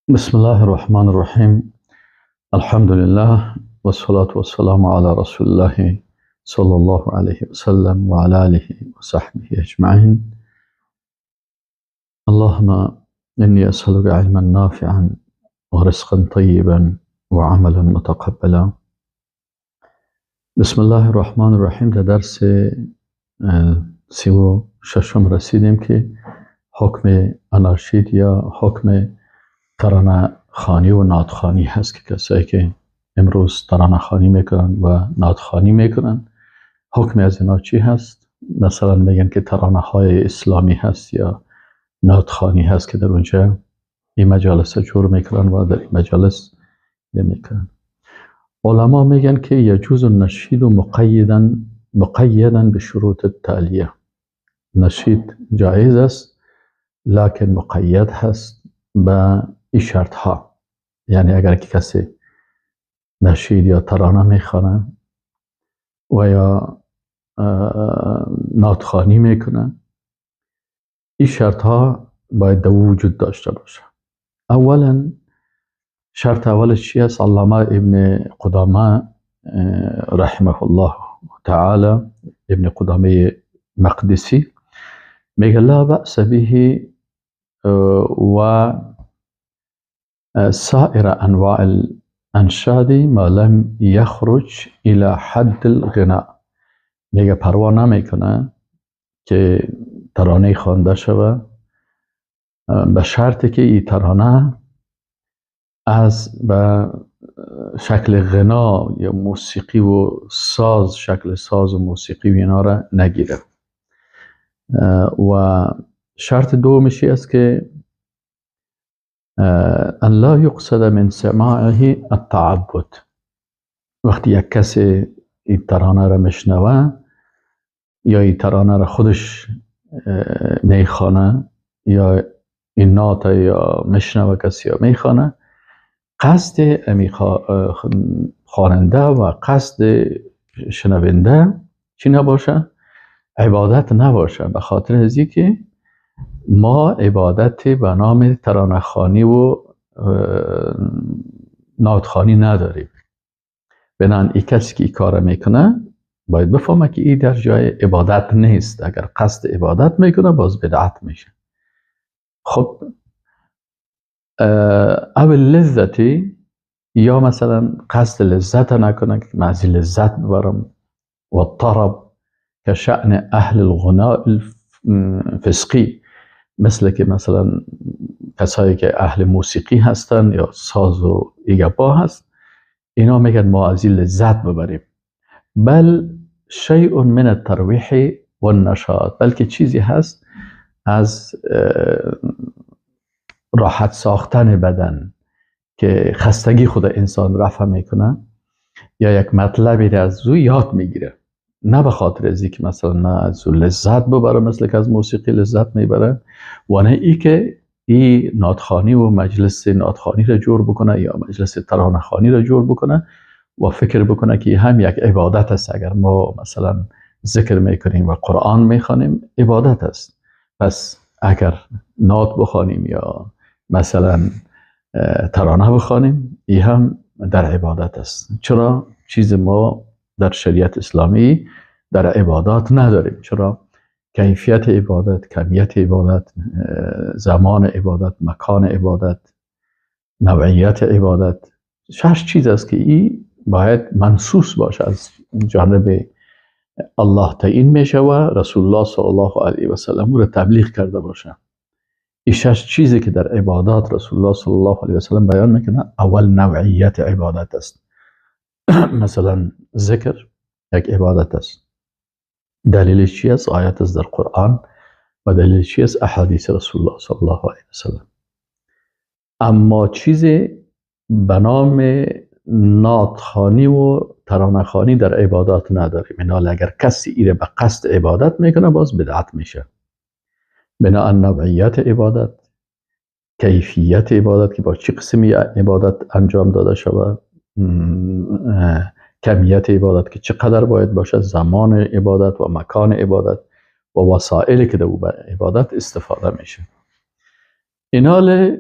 بسم الله الرحمن الرحیم. الحمد لله والصلاة والسلام على رسول الله صلى الله عليه وسلم وعلى آله وصحبه أجمعين. اللهم إني أسألك علما نافعا ورزقا طيبا وعملا متقبلا. بسم الله الرحمن الرحیم. در درس 36 رسیدیم که حکم اناشید یا حکم ترانه خوانی و نعت‌خوانی هست که کسایی که امروز ترانه خوانی میکنن و نعت‌خوانی میکنن حکم از اینا چی هست؟ مثلا میگن که ترانه های اسلامی هست یا نعت‌خوانی هست که در اونجا این مجالس جور میکنن و در این مجالس نمیکنن. علما میگن که یجوز النشید مقیدا بشروط التالیه. نشید جایز است لکن مقید هست به این شرط ها. یعنی اگر که کسی نشید یا ترانه میخوانه و یا نعت‌خوانی میکنه، این شرط ها باید در وجود داشته باشه. اولا شرط اولش چی است؟ علامه ابن قدامه رحمه الله تعالی، ابن قدامه مقدسی، میگه لا بأس به و سائر انواع الانشاد ما لم یخرج الى حد الغناء. میگه پروا نمیکنه که ترانه خوانده شوه به شرطی که این ترانه از به شکل غنا یا موسیقی و ساز، شکل ساز و موسیقی و اینا را نگیره. و شرط دومشی است که ان لا یقصد من سماعه التعبد. وقتی یک کسی این ترانه را میشنوه یا این ترانه را خودش میخوانه یا این نعت یا میشنوه کسی یا میخوانه، قصد امی خواننده و قصد شنونده چی نباشه؟ عبادت نباشه. به خاطر از که ما عبادت به نام ترانه خوانی و نعت‌خوانی نداریم. بنابراین این کسی که این کار میکنه باید بفهمه که این در جای عبادت نیست. اگر قصد عبادت میکنه باز بدعت میشه. خب اول لذتی، یا مثلا قصد لذت نکنه که من از لذت ببرم، و طرب كشأن اهل الغناء الفسقی، مثل که مثلا کسایی که اهل موسیقی هستن یا ساز و ایگپا هست، اینا میگن ما از این لذت ببریم. بل شیء من الترویح والنشاط، بلکه چیزی هست از راحت ساختن بدن که خستگی خود انسان رفع میکنه یا یک مطلبی را از او یاد میگیره، نه به خاطر از اینکه مثلا نه از او لذت ببره مثل که از موسیقی لذت میبره، و نه ای که ای نعت‌خوانی و مجلس نعت‌خوانی را جور بکنه یا مجلس ترانه خوانی را جور بکنه و فکر بکنه که هم یک عبادت است. اگر ما مثلا ذکر میکنیم و قرآن میخوانیم عبادت است، پس اگر نعت بخوانیم یا مثلا ترانه بخوانیم ای هم در عبادت است. چرا چیز ما در شریعت اسلامی در عبادات نداریم؟ چرا کیفیت عبادت، کمیت عبادت، زمان عبادت، مکان عبادت، نوعیت عبادت، شش چیز است که ای باید منصوص باشه، از جانب الله تعیین میشه و رسول الله صلی الله علیه و سلم رو تبلیغ کرده باشه. این شش چیزی که در عبادات رسول الله صلی الله علیه و سلم بیان میکنه، اول نوعیت عبادت است. مثلا ذکر یک عبادت است. دلیلش چی است؟ آیت است در قرآن و دلیلش چی است؟ احادیث رسول الله صلی الله علیه و سلم. اما چیزی به نام نعت‌خوانی و ترانه خوانی در عبادات نداریم. اینا اگر کسی ایره به قصد عبادت میکنه باز بدعت میشه. بناء نوعیت عبادت، کیفیت عبادت که با چه قسمی عبادت انجام داده شود، کمیت عبادت که چقدر باید باشه، زمان عبادت و مکان عبادت و وسایلی که در عبادت استفاده میشه. اینال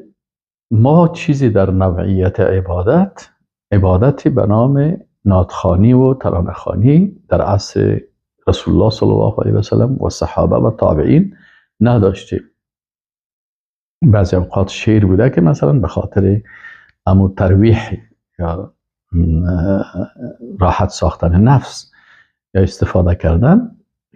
ما چیزی در نوعیت عبادت، عبادتی به نام نعت‌خوانی و ترانه‌خوانی در عصر رسول الله صلی الله علیه و سلم و صحابه و تابعین نداشتیم. بعضی اوقات شعر بوده که مثلا به خاطر امو ترویح یا راحت ساختن نفس یا استفاده کردن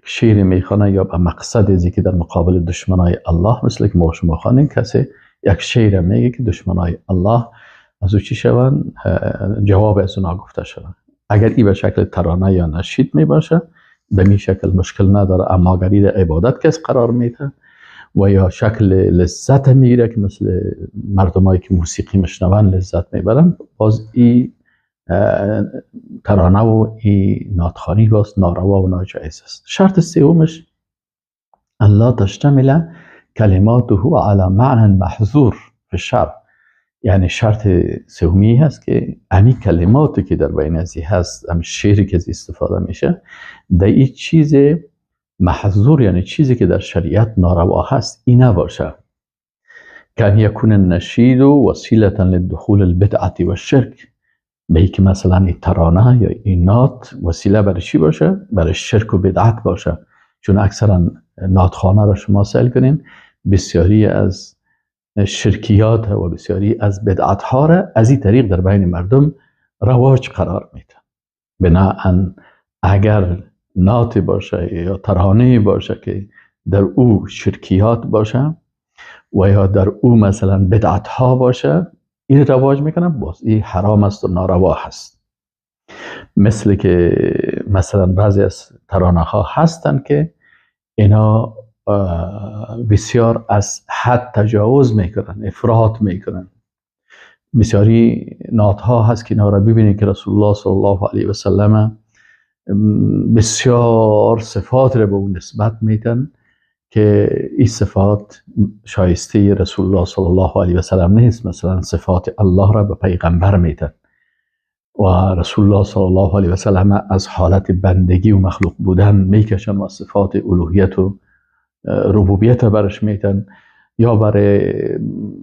شعر میخوانه، یا به مقصد ازی که در مقابل دشمنای الله، مثل که ما شما خوانیم کسی یک شعر میگه که دشمنای الله از او چی شوند، جواب از اونا گفته شوند. اگر ای به شکل ترانه یا نشید میباشه به می شکل مشکل نداره، اما اگر ای عبادت کس قرار میده و یا شکل لذت میگیره که مثل مردمایی که موسیقی میشنون لذت میبرن، باز ای ترانه و ای نعت‌خوانی باز ناروا و ناجایز است. شرط سومش الله تشتمل کلماته علی معنی محظور فی الشرع، یعنی شرط سومی هست که امی کلماتی که در بین ازی هست، امی شعری که از استفاده میشه در این چیز محظور، یعنی چیزی که در شریعت ناروا هست، این نباشه. کان یکون النشید وسیله للدخول البدعه والشرک، به که مثلا این ترانه یا این نعت وسیله برای چی باشه؟ برای شرک و بدعت باشه. چون اکثرا نعت‌خوانه را شما سأل کنین بسیاری از شرکیات و بسیاری از بدعت ها را از این طریق در بین مردم رواج قرار میده. بناهن اگر نعت باشه یا ترانه باشه که در او شرکیات باشه و یا در او مثلا بدعت ها باشه، این رواج میکنه، باز این حرام است و ناروا هست. مثل که مثلا بعضی از ترانه ها هستن که اینا بسیار از حد تجاوز میکنن، افراط میکنن. بسیاری نعت ها هست که اینا را ببینید که رسول الله صلی الله علیه و سلم بسیار صفات را به اون نسبت میتن که این صفات شایسته رسول الله صلی الله علیه و سلم نیست. مثلا صفات الله را به پیغمبر میتن و رسول الله صلی الله علیه و سلم از حالت بندگی و مخلوق بودن میکشن و صفات الوهیت و ربوبیت برش میتن، یا برای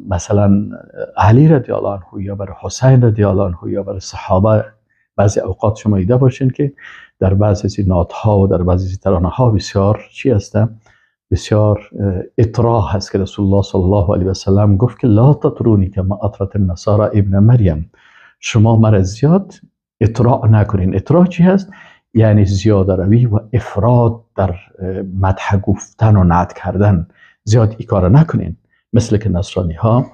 مثلا علی رضی الله عنه یا برای حسین رضی الله عنه یا برای صحابه. بعضی اوقات شما دیده باشین که در بعضی از نعت ها و در بعضی از ترانه ها بسیار چی هستن، بسیار اطراح هست که رسول الله صلی الله علیه و سلم گفت که لا تطرونی کما اطرت النصارى ابن مریم، شما مرا زیاد اطراع نکنین. اطراع چی هست؟ یعنی زیاده روی و افراد در مدح گفتن و نعت کردن، زیاد ای کار نکنین. مثل که نصرانی ها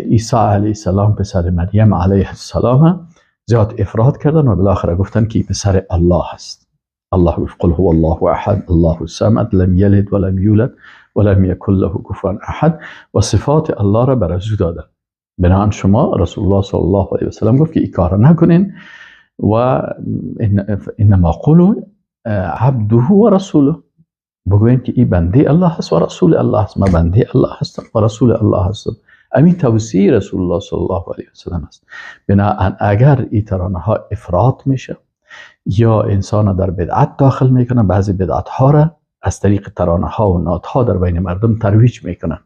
عیسی علیه السلام پسر مریم علیه السلام زیاد افراد کردن و بالاخره گفتن که پسر الله هست. الله گفت قل هو الله احد الله الصمد لم یلد ولم یولد ولم یکن له کفوا احد، و صفات الله را بر از او دادن. بنابراین شما رسول الله صلی الله علیه و سلم گفت که این کار نکنین و انما قولوا عبده و رسوله، بگوین که این بنده الله هست و رسول الله هست، ما بنده الله هستم و رسول الله هستم. امین توصیه رسول الله صلی الله علیه و سلم است. بنابراین اگر این ترانه ها افراط میشه یا انسان در بدعت داخل میکنه، بعضی بدعت ها را از طریق ترانه ها و نعت ها در بین مردم ترویج میکنن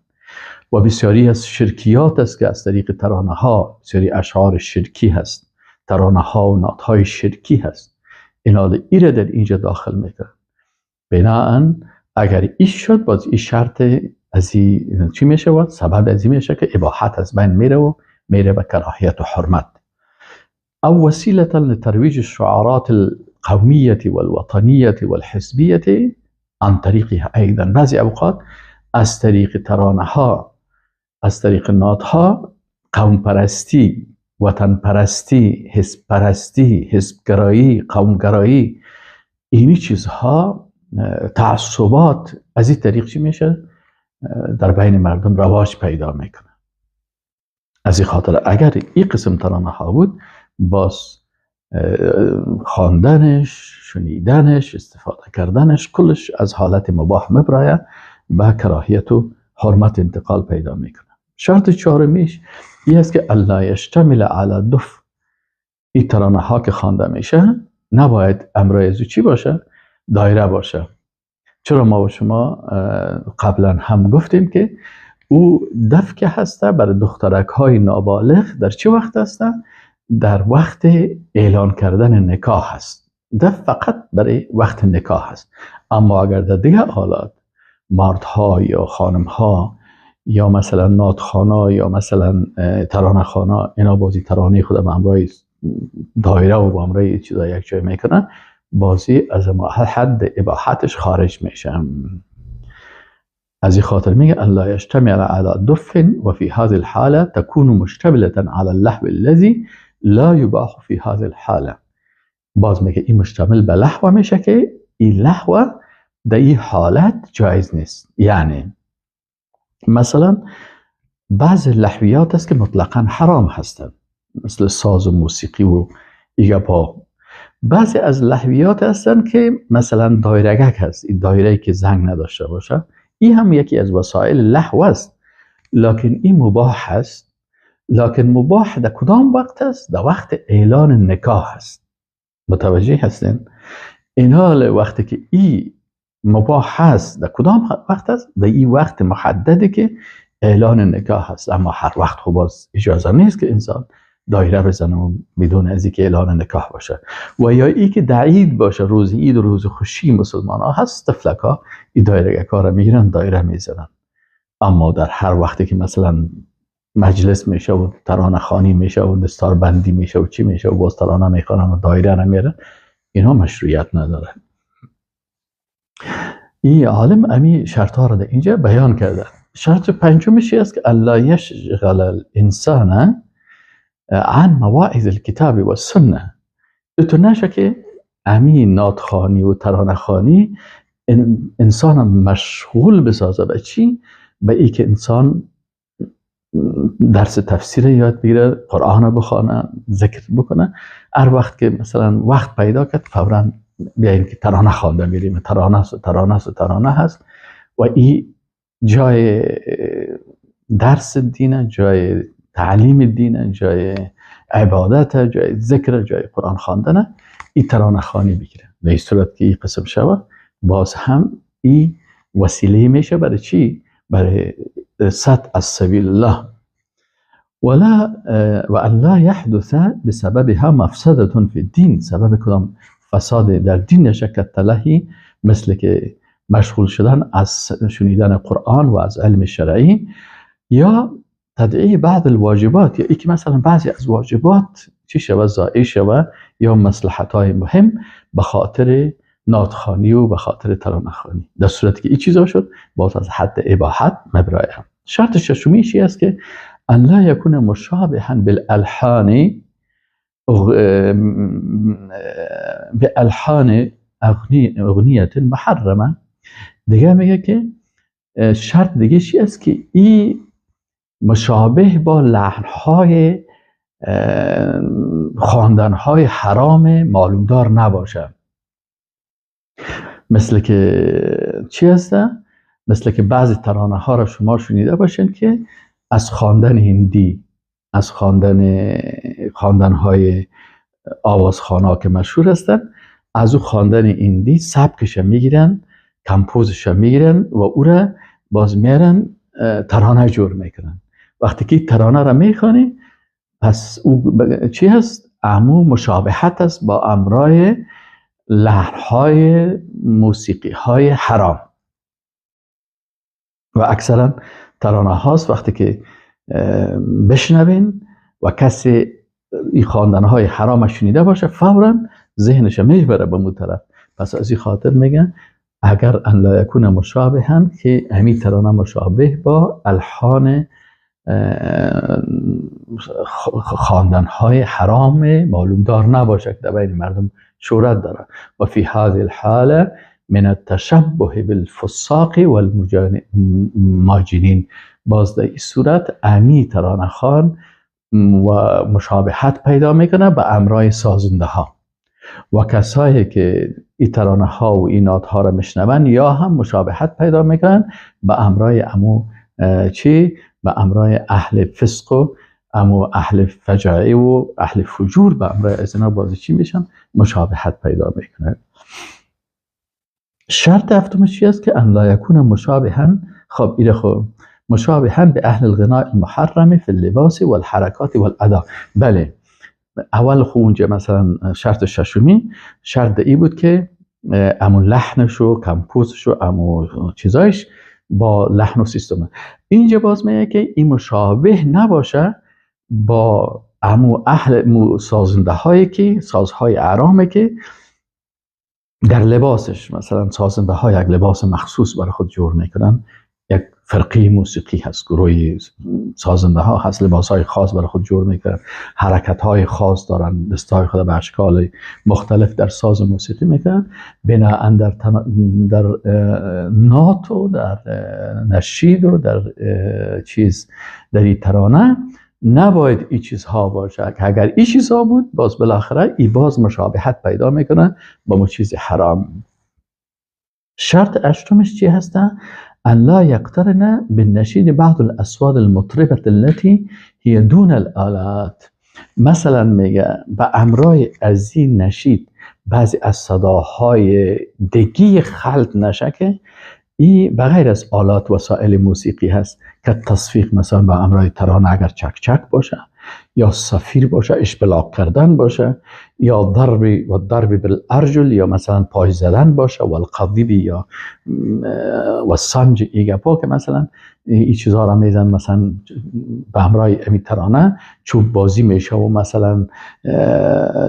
و بسیاری از شرکیات است که از طریق ترانه ها، بسیاری اشعار شرکی هست، ترانه ها و نعت های شرکی هست، اینا ایره در اینجا داخل میکنن. بنابراین اگر ایش شد باز این شرط از چی میشه و سبب از این میشه که اباحت از بین میره و میره به کراهیت و حرمت. او وسیله لترویج الشعارات القومیة والوطنیة والحزبیة عن طریقها ایضا. بعضی اوقات از طریق ترانه ها، از طریق نعت ها، قوم پرستی، وطن پرستی، حزب پرستی، حزب گرایی، قوم گرایی، اینی چیزها، تعصبات از این طریق چی میشه؟ در بین مردم رواج پیدا میکنه. از این خاطر اگر این قسم ترانه ها بود، باز خواندنش، شنیدنش، استفاده کردنش کلش از حالت مباح مبرایه به کراهیت و حرمت انتقال پیدا میکنه. شرط چهارمیش این است که الا یشتمل علی دف. این ترانه ها که خوانده میشه نباید امرای از چی باشه؟ دایره باشه. چرا ما و شما قبلا هم گفتیم که او دف که هسته برای دخترک های نابالغ در چه وقت هسته؟ در وقت اعلان کردن نکاح هست. دف فقط برای وقت نکاح هست. اما اگر در دیگه حالات مردها یا خانمها یا مثلا ناتخانه یا مثلا ترانه خانه، اینا بازی ترانه خود به همراه دایره و به همراه چیزا یک جای میکنن، بازی از حد اباحتش خارج میشه. از این خاطر میگه الا یجتمع على دف و فی هذه الحاله تكون مشتمله على اللهو الذي لا يباح في هذه الحاله. باز میگه این مشتمل به لهو میشه که این لهو در این حالت جایز نیست. یعنی مثلا بعض لحویات است که مطلقا حرام هستند، مثل ساز و موسیقی و ایگپا. بعضی از لحویات هستند که مثلا دایرگک هست، این دایره که زنگ نداشته باشه، این هم یکی از وسایل لهو است، لکن این مباح است. لکن مباح در کدام وقت است؟ در وقت اعلان نکاح است. متوجه هستین؟ این حال وقتی که این مباح هست در کدام وقت است؟ در این وقت محدده که اعلان نکاح هست. اما هر وقت خب باز اجازه نیست که انسان دایره بزنه و بدون از اینکه اعلان نکاح باشه، و یا ای که در عید باشه، روز عید و روز خوشی مسلمان ها هست، طفلک ها این دایره کار میگیرن دایره میزنن. اما در هر وقتی که مثلا مجلس میشه و ترانه خوانی میشه و دستار بندی میشه و چی میشه و باز ترانه میخوانن و دایره نمیرن، اینها مشروعیت نداره. این عالم امی شرط ها را در اینجا بیان کرده. شرط پنجمش است که الا یشغل الانسان عن مواعظ الکتاب و السنه. تو نشه که امی ناتخانی و ترانه خوانی انسان مشغول بسازه به چی؟ به ای که انسان درس تفسیر یاد بگیره، قرآن بخوانه، ذکر بکنه. هر وقت که مثلا وقت پیدا کرد فورا بیاییم که ترانه خوانده میریم، ترانه است و ترانه است و ترانه هست، و این جای درس دینه، جای تعلیم دینه، جای عبادت، جای ذکر، جای قرآن خواندنه، این ترانه خوانی بگیره. در این صورت که این قسم شوه باز هم این وسیله میشه برای چی؟ برای صد از سبیل الله. ولا و لا یحدث بسببها مفسده فی الدین، سبب کدام فساد در دین نشه که تلهی، مثل که مشغول شدن از شنیدن قرآن و از علم شرعی، یا تدعی بعض الواجبات، یا ای که مثلا بعضی از واجبات چی شوه ضایع شوه، یا مصلحت های مهم به خاطر ناتخوانی و به خاطر ترانه خوانی. در صورتی که این چیزا شد باز از حد اباحت مبرایه. شرط ششمی چی است که ان لا یکون مشابها بالالحان بالحان اغنیه محرمه. دیگه میگه که شرط دیگه چی است که این مشابه با لحن‌های خواندن‌های حرام معلومدار نباشه. مثل که چی هسته؟ مثل که بعضی ترانه ها را شما شنیده باشین که از خواندن هندی، از خواندن‌های آوازخوان‌ها که مشهور هستن، از او خواندن هندی سبکش میگیرن، کمپوزش میگیرن و او را باز میرن ترانه جور میکنن. وقتی که ترانه را میخوانی پس او چی هست؟ امو مشابهت است با امرای لحن‌های موسیقی های حرام. و اکثرا ترانه هاست وقتی که بشنوین و کسی این خواندن های حرام شنیده باشه فورا ذهنش میبره به اون طرف. پس از این خاطر میگن اگر ان لا یکون مشابها، که همین ترانه مشابه با الحان خواندن های حرام معلومدار نباشه که در بین مردم شهرت داره. و فی هذه الحاله من التشبه بالفساق والماجنین. باز در این صورت امی ترانه خوان و مشابهت پیدا میکنه به امرای سازنده ها و کسایی که این ترانه ها و این نات ها را میشنون، یا هم مشابهت پیدا میکنن به امرای امو چی؟ به امرای اهل فسق و امو اهل فجایع و اهل فجور، به امرای از اینا بازی چی میشن؟ مشابهت پیدا میکنن. شرط هفتمش چی است که ان لا یکون مشابها. خب ایره خب مشابها به اهل الغناء المحرم فی اللباس والحرکات والاداء. بله، اول خو اونجا مثلا شرط ششمی شرط ای بود که امو لحنش و کمپوزش و امو چیزایش با لحن و سیستم. اینجا باز میگه که این مشابه نباشه با امو اهل سازنده هایی که سازهای اعرامه که در لباسش، مثلا سازنده های یک لباس مخصوص برای خود جور میکنن، یک فرقی موسیقی هست، گروه سازنده ها هست، لباس های خاص برای خود جور میکنن، حرکت های خاص دارن، دست های خود به اشکال مختلف در ساز موسیقی میکنن. بناهن در نات و در نشید و در چیز در این ترانه نباید این چیزها باشه. اگر این چیزها بود باز بالاخره ای باز مشابهت پیدا میکنه با مو چیز حرام. شرط اشتمش چی هسته؟ أن لا يقترن بالنشيد بعض الأصوات المطربة التي هي دون الآلات. مثلا میگه به امرای از این نشید بعضی از صداهای دیگه خلط نشه که این بغیر از آلات وسایل موسیقی هست، که تصفیق مثلا به امرای ترانه اگر چک چک باشه یا صفیر باشه، اشبلاق کردن باشه، یا ضرب و ضرب بالارجل یا مثلا پای زدن باشه، و القضیب یا و سنج ایگپا که مثلا این چیزها را میزن، مثلا به همراه امی ترانه چوب بازی میشه و مثلا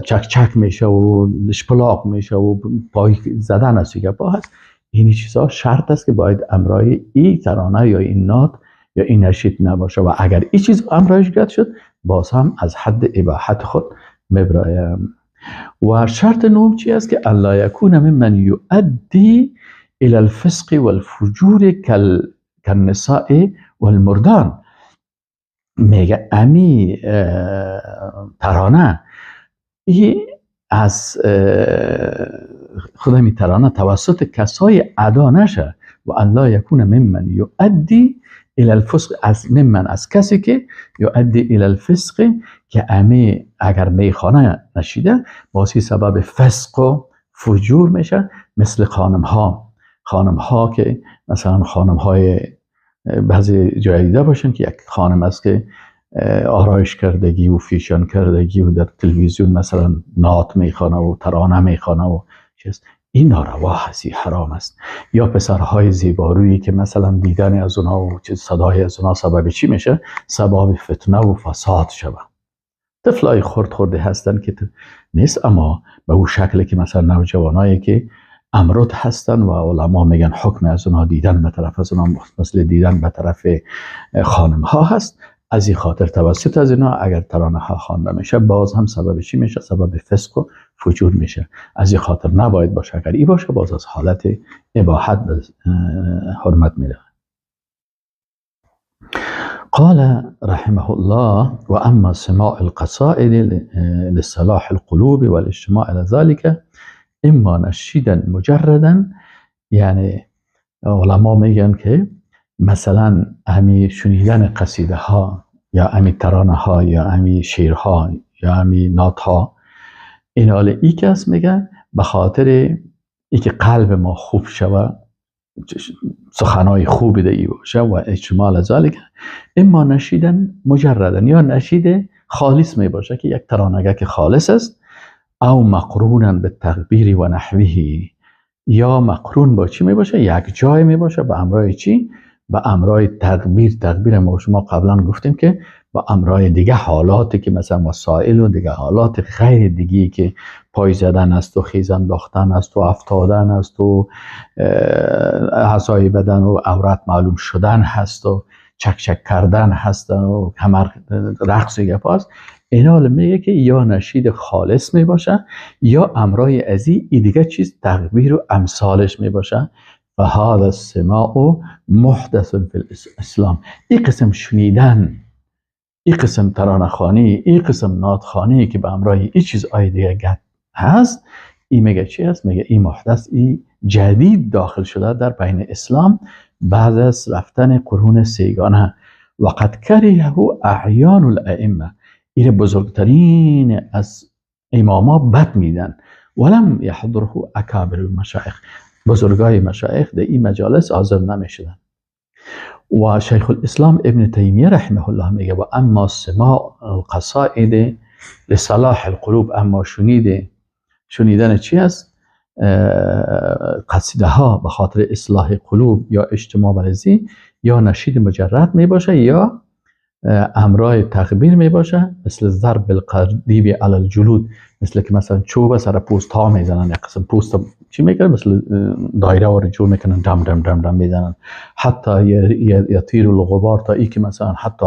چک چک میشه و اشپلاق میشه و پای زدن از ایگپا هست. این چیزها شرط است که باید امرای این ترانه یا این نات یا این نشید نباشه و اگر این چیز امرایش گرد شد باز هم از حد اباحت خود مبرایم. و شرط نهم چی است؟ که الا یکون ممن یؤدی الى الفسق والفجور کالنساء والمردان. میگه امی ترانه ای از خود امی ترانه توسط کسای ادا نشه و الا یکون ممن یؤدی الى الفسق، از ممن از کسی که یؤدی الى الفسق که امی اگر میخانه نشیده باسی سبب فسق و فجور میشه، مثل خانم ها، خانم ها که مثلا خانم های بعضی جای دیده باشن که یک خانم است که آرایش کردگی و فیشن کردگی و در تلویزیون مثلا نعت میخوانه و ترانه میخوانه و چیز، این ناروا هست، حرام است. یا پسرهای زیبارویی که مثلا دیدن از اونها و صدای از اونها سبب چی میشه؟ سبب فتنه و فساد شوه. طفلای خرد خورده هستن که نیست، اما به اون شکلی که مثلا نوجوانایی که امرد هستن و علما میگن حکم از اونها دیدن به طرف از اونها مثل دیدن به طرف خانم ها هست. از این خاطر توسط از اینا اگر ترانه ها خوانده میشه باز هم سبب چی میشه؟ سبب فسق و فجور میشه. از این خاطر نباید باشه. اگر ای باشه باز از حالت اباحت به حرمت میره. قال رحمه الله: وأما سماع القصائد لصلاح القلوب والاجتماع على ذلك اما نشیدا مجردا. یعنی علما میگن که مثلا همی شنیدن قصیده ها یا همی ترانه ها یا همی شعرها یا همی نات ها، این حال ای کس میگه به خاطر ای که قلب ما خوب شوه، سخنای خوبی ده ای باشه و اجمال ذالک، اما نشیدن مجردن یا نشید خالص می باشه که یک ترانگه که خالص است، او مقرونا به تغبیر و نحوه، یا مقرون با چی می باشه؟ یک جای می باشه به امرای چی؟ به امرای تغبیر. تغبیر ما شما قبلا گفتیم که با امرای دیگه حالاتی که مثلا وسایل و دیگه حالات غیر دیگه که پای زدن است و خیز انداختن است و افتادن است و اعضای بدن و عورت معلوم شدن هست و چک چک کردن هست و کمر رقص گپ هست. اینا میگه که یا نشید خالص میباشه یا امرای ازی ای دیگه چیز تغبیر و امثالش میباشه. و هذا السماع محدث فی الاسلام. این قسم شنیدن، این قسم ترانه خوانی، این قسم نعت خوانی که به همراه این چیزهای دیگه گپ هست، این میگه چی هست؟ میگه این محدث، این جدید داخل شده در بین اسلام بعد از رفتن قرون سیگانه. وقد کرهه اعیان الائمه، این بزرگترین از اماما بد میدن. ولم یحضره اکابر المشایخ، بزرگای مشایخ در این مجالس حاضر نمیشدن. و شیخ الاسلام ابن تیمیه رحمه الله میگه و اما سماع القصائد لصلاح القلوب، اما شنیدن چی است؟ قصیده ها به خاطر اصلاح قلوب یا اجتماع برزی یا نشید مجرد می باشه یا امرای تخبیر می باشه، مثل ضرب القدیب علی الجلود، مثل که مثلا چوب سر پوست ها میزنن، یک قسم پوست چی میکنن، مثل دایره واری جور میکنن، دم دم دم دم میزنن، حتی یطیر الغبار، تا ای که مثلا حتی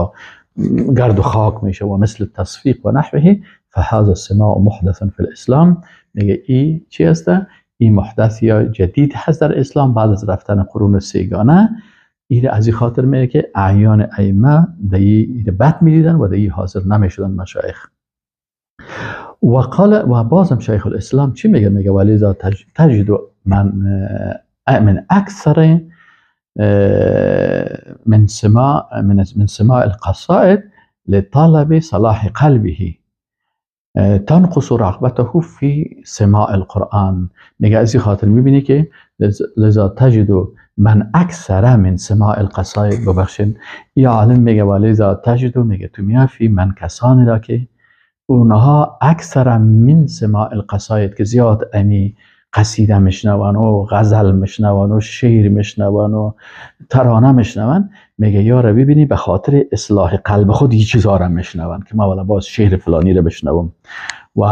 گرد و خاک میشه، و مثل تصفیق و نحوه. فهذا السماع محدث فی الاسلام، میگه ای چی هست؟ ای محدث یا جدید هست در اسلام بعد از رفتن قرون سیگانه. این از این خاطر میگه که اعیان ائمه دی بد میدیدن و دی حاضر نمیشدن مشایخ. و قال و بازم شیخ الاسلام چی میگه؟ میگه ولذا تجد من اکثر من سماع القصائد لطلب صلاح قلبه تنقص رغبته في سماع القرآن. میگه از این خاطر میبینی که لذا تجد من اکثر من سماع القصائد، ببخشید یا عالم میگه ولذا تجد، میگه تو میافی من کسانی را که اونها اکثر من سماع القصائد، که زیاد امی قصیده میشنون و غزل میشنون و شعر میشنون و ترانه میشنون، میگه یارا ببینی به خاطر اصلاح قلب خود یه چیزا را میشنون که ما والا باز شعر فلانی را بشنوم و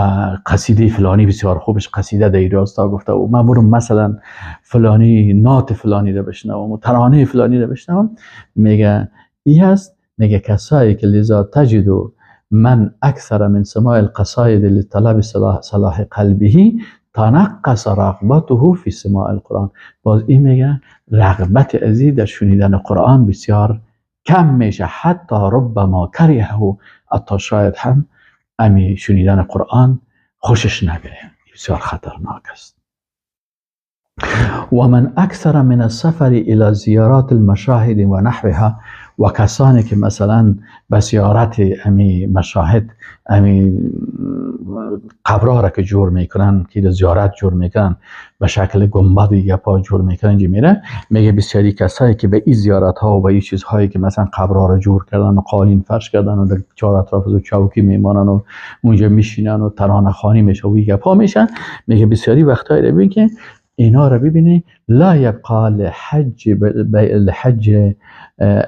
قصیده فلانی بسیار خوبش قصیده در راستا گفته و من برم مثلا فلانی نات فلانی را بشنوم و ترانه فلانی را بشنوم. میگه ای هست، میگه کسایی که لذا تجدو من اکثر من سماع القصاید لطلب صلاح قلبه تنقص رغبته فی سماع القرآن. باز این میگه رغبت ازی در شنیدن قرآن بسیار کم میشه، حتی ربما کرهه، حتی شاید هم امی شنیدن قرآن خوشش نبیه، بسیار خطرناک است. و من اکثر من السفر الى زیارات المشاهد و نحوها، و کسانی که مثلا به زیارت امی مشاهد، امی قبرها را که جور میکنن، که زیارت جور میکنن به شکل گنبد یا پا جور میکنن، اینجا میره میگه بسیاری کسایی که به این زیارت ها و به این چیزهایی که مثلا قبرها را جور کردن و قالین فرش کردن و در چهار اطراف از چوکی میمانن و اونجا میشینن و ترانه خوانی میشه و گپا میشن، میگه بسیاری وقتایی رو ببین که اینا رو ببینی لا يبقى لحج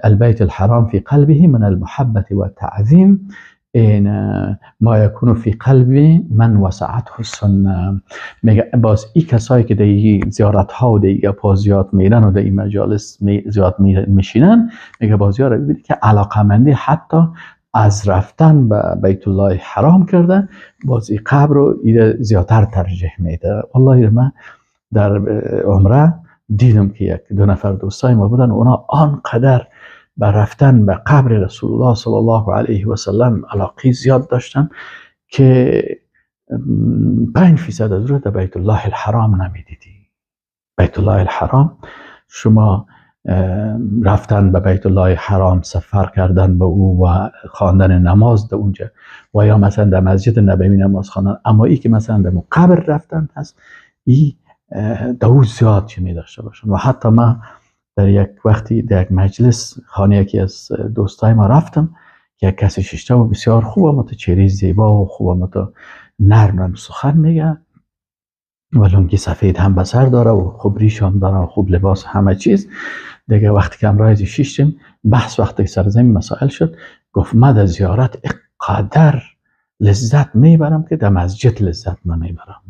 البيت الحرام في قلبه من المحبة والتعظيم ما يكون في قلب من وسعته السنة. میگه باز این کسایی که در زیارت ها و در پازیات میرن و در این مجالس زیاد میشینن، میگه باز رو ببینی که علاقمندی حتی از رفتن به بیت الله حرام کرده، باز این قبر رو زیادتر ترجیح میده. والله من در عمره دیدم که یک دو نفر دوستای ما بودن، اونا آنقدر به رفتن به قبر رسول الله صلی الله علیه و سلم علاقه زیاد داشتن که 5% از رو در بیت الله الحرام نمیدیدی. بیت الله الحرام شما رفتن به بیت الله حرام، سفر کردن به او و خواندن نماز در اونجا و یا مثلا در مسجد نبوی نماز خواندن، اما ای که مثلا در قبر رفتن هست، ای در زیاد چی می داشته باشن. و حتی ما در یک وقتی در یک مجلس خانه یکی از دوستای ما رفتم که یک کسی ششته و بسیار خوب اما تو چهره زیبا و خوب اما تو نرم سخن میگه و لنگی سفید هم به سر داره و خوب ریش هم داره و خوب لباس همه چیز دیگه. وقتی که همراه شیشتیم بحث وقتی سر زمین مسائل شد، گفت من در زیارت اقدر لذت میبرم که در مسجد لذت نمیبرم.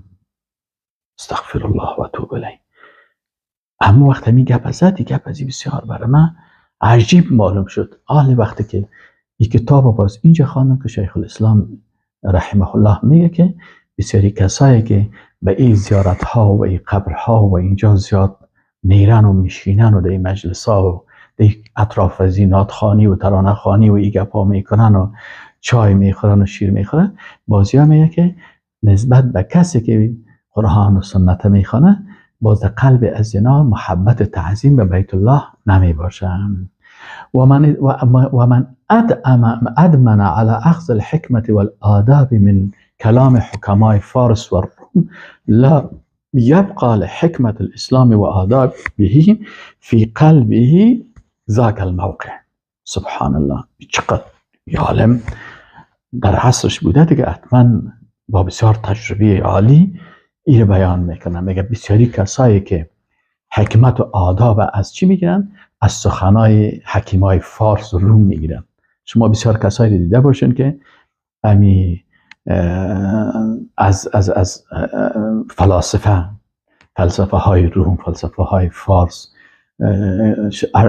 استغفر الله و اتوب الیه. اما وقتی می گپ زد، گپ ازی بسیار برای من عجیب معلوم شد. حال وقتی که این کتاب باز اینجا خواندم که شیخ الاسلام رحمه الله میگه که بسیاری کسایی که به این زیارت ها و این قبر ها و اینجا زیاد میرن و میشینن و در این مجلس ها و در اطراف از این نعت خوانی و ترانه خوانی و این گپ ها میکنن و چای میخورن و شیر میخورن، بازی ها میگه که نسبت به کسی که قرآن و سنت میخوانه، باز در قلب از اینا محبت تعظیم به بیت الله نمی باشم. و من ادمن على اخذ الحكمة والآداب من كلام حكماء فارس والروم لا يبقى لحكمة الإسلام وآدابه في قلبه ذاک الموقع. سبحان الله، چقدر عالم در عصرش بوده دیگه، حتما با بسیار تجربه عالی این بیان میکنه. میگه بسیاری کسایی که حکمت و آداب از چی میگیرن؟ از سخنای حکیمای فارس و روم میگیرن. شما بسیار کسایی رو دیده باشین که امی از از از فلسفه های روم، فلسفه های فارس،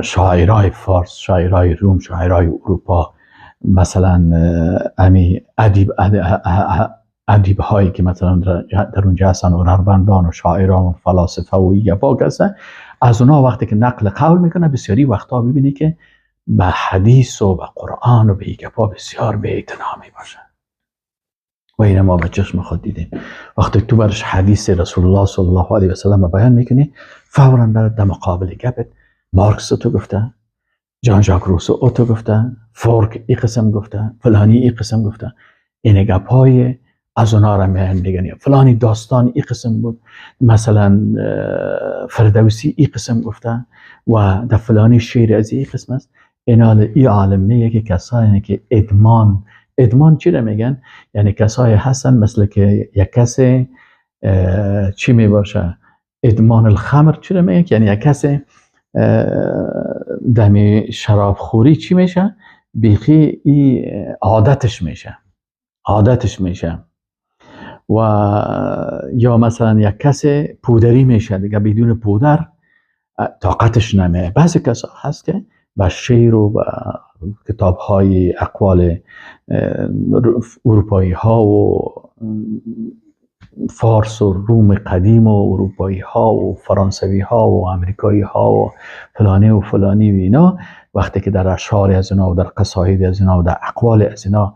شاعرای فارس، شاعرای روم، شاعرای اروپا، مثلا امی ادیب هایی که مثلا در اونجا هستن، هنرمندان و شاعران و فلاسفه و این هستن، از اونا وقتی که نقل قول میکنه بسیاری وقتا ببینی که به حدیث و به قرآن و به این گپا بسیار به اعتنا میباشه. و این ما به چشم خود دیدیم. وقتی تو برش حدیث رسول الله صلی الله علیه و سلم بیان میکنی، فورا برات در مقابل گپت مارکس تو گفته، جان ژاک روسو او تو گفته، فورک ای قسم گفته، فلانی ای قسم گفته. این گپای از اونا را میگن، فلانی داستان ای قسم بود، مثلا فردوسی ای قسم گفته و در فلانی شعر از ای قسم است. اینا ای عالم میگه که کسانی که ادمان چی را میگن؟ یعنی کسایی هستن مثل که یک کسی چی میباشه، ادمان الخمر چی را میگن؟ یعنی یک کسی دمی شراب خوری چی میشه؟ بیخی ای عادتش میشه، عادتش میشه. و یا مثلا یک کسی پودری میشه دیگه، بدون پودر طاقتش نمیه. بعضی کسا هست که به شعر و به کتاب های اقوال اروپایی ها و فارس و روم قدیم و اروپایی ها و فرانسوی ها و امریکایی ها و فلانی و فلانی و اینا، وقتی که در اشعار از اینا و در قصاید از اینا و در اقوال از اینا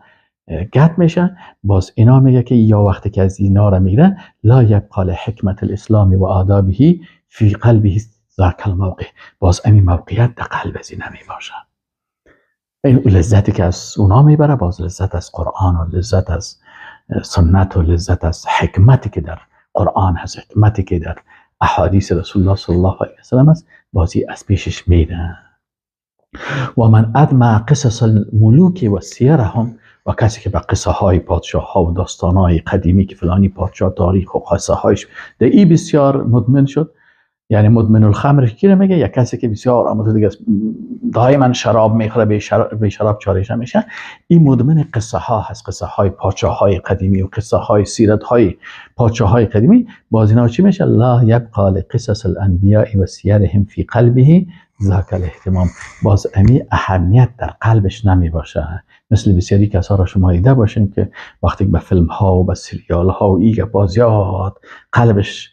گت میشه، باز اینا میگه که یا وقتی که از اینا را میگیره، لا یبقى لحکمت الاسلام و آدابه فی قلبه ذاک الموقع، باز این موقعیت در قلب از اینا میباشه. این لذتی که از اونا میبره، باز لذت از قرآن و لذت از سنت و لذت از حکمتی که در قرآن هست، حکمتی که در احادیث رسول الله صلی الله علیه و سلم است، بازی از پیشش میره. و من ادمع قصص الملوک و سیرهم، و کسی که به قصه های پادشاه ها و داستان های قدیمی که فلانی پادشاه تاریخ و قصه هایش در ای بسیار مدمن شد، یعنی مدمن الخمر کی میگه؟ یک کسی که بسیار آماده دیگه دائما شراب میخوره، به شراب چارش نمیشه، این مدمن قصه ها هست، قصه های پادشاه های قدیمی و قصه های سیرت های پادشاه های قدیمی. باز اینا چی میشه؟ لا یبقى لقصص الانبیاء و سیرهم فی قلبه ذاک الاهتمام، باز امی اهمیت در قلبش نمی باشه. مثل بسیاری کسا را شما دیده باشین که وقتی به فیلم ها و به سریال ها و ایگه باز یاد قلبش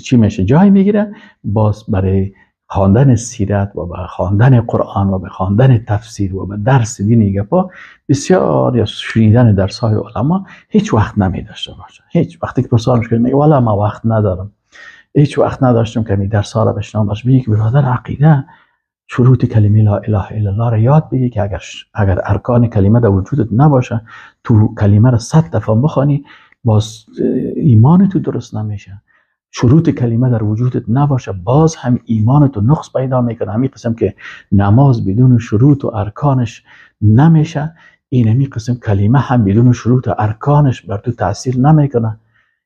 چی میشه؟ جای میگیره. باز برای خواندن سیرت و به خواندن قرآن و به خواندن تفسیر و به درس دین گپا بسیار، یا شنیدن درس های علما هیچ وقت نمی داشته باشه. هیچ وقتی که پرسانش کنی میگه والا ما وقت ندارم، هیچ وقت نداشتم که می درس ها را بشنوم. باش میگه که برادر عقیده شروط کلمه لا اله الا الله را یاد بگی که اگر ارکان کلمه در وجودت نباشه، تو کلمه را 100 دفعه بخوانی باز ایمان تو درست نمیشه. شروط کلمه در وجودت نباشه، باز هم ایمان تو نقص پیدا میکنه. همین قسم که نماز بدون شروط و ارکانش نمیشه، این همین قسم کلمه هم بدون شروط و ارکانش بر تو تاثیر نمیکنه.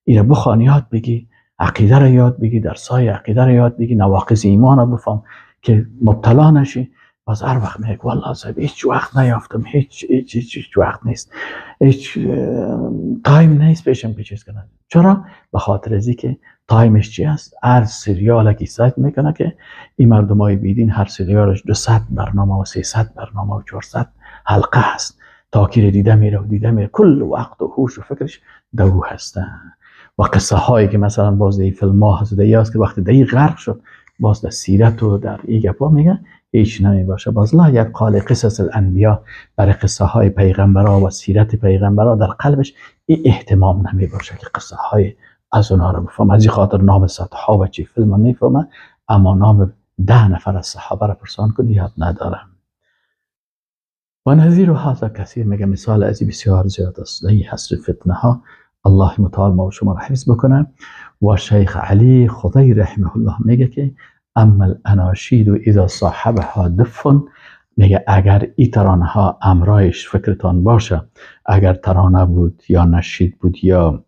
اینو بخوان یاد بگی، عقیده را یاد بگی، درسای عقیده را یاد بگی، نواقض ایمان را بفهم که مبتلا نشی. باز هر وقت میگه والله صاحب هیچ وقت نیافتم، هیچ هیچ هیچ, هیچ وقت نیست، هیچ time نیست پیشم که چیز کنم. چرا؟ به خاطر از که time ش چی است؟ هر سریال که سایت میکنه که این مردمای بیدین هر سریالش 200 برنامه و 300 برنامه و 400 حلقه هست، تا کی دیده میره و دیده میره، کل وقت و هوش و فکرش دو هستن. و قصه هایی که مثلا باز در فیلم ها هست که وقتی در غرق شد باز در سیرت و در این گپا میگه هیچ نمی باشه. باز لا یبقى لقصص الانبیا، برای قصه های پیغمبرا و سیرت پیغمبرا در قلبش این اهتمام نمی باشه که قصه های از اونها رو بفهم. از این خاطر نام صدها و چی فیلم میفهمه، اما نام 10 نفر از صحابه را پرسان کنی یاد ندارم. و نظیر هذا کثیر، میگه مثال از بسیار زیاد است در این حصر فتنه ها. الله متعال ما و شما را حفظ بکنه. و شیخ علی خدای رحمه الله میگه که اما الاناشید اذا صاحبها دف، میگه اگر ای ترانه ها امرایش فکرتان باشه، اگر ترانه بود یا نشید بود یا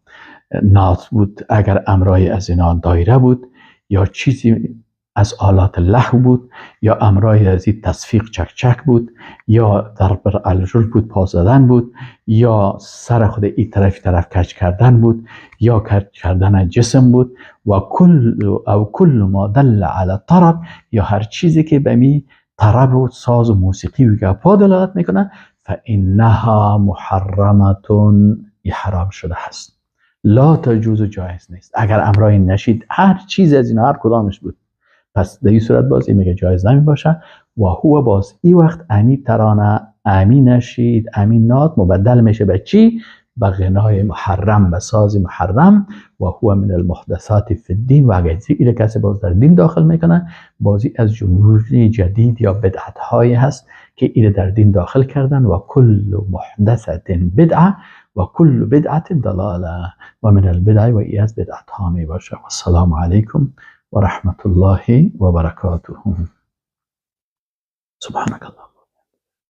نعت بود، اگر امرای از اینا دایره بود یا چیزی از آلات لهو بود، یا امرای از این تصفیق چک چک بود، یا ضرب الارجل بود، پا زدن بود، یا سر خود این طرف طرف کج کردن بود، یا کج کردن جسم بود، و کل او کل ما دل علی طرب، یا هر چیزی که به می طرب و ساز و موسیقی و گپا دلالت میکنه، فانها محرمه، حرام شده هست، لا تجوز، جایز نیست. اگر امرای نشید هر چیز از اینا هر کدامش بود، پس در این صورت باز این میگه جایز نمی باشه. و هو باز ای وقت امی ترانه، امی نشید، امی نعت مبدل میشه به چی؟ به غنای محرم، به ساز محرم. و هو من المحدثات فی الدین، و اگر این کسی باز در دین داخل میکنه، بازی از جمهوری جدید یا بدعت های هست که این در دین داخل کردن. و کل محدثه بدعه و کل بدعت ضلاله و من البدع، و ای از بدعت ها می باشه. و السلام علیکم و رحمت الله و برکاته. سبحانك اللهم.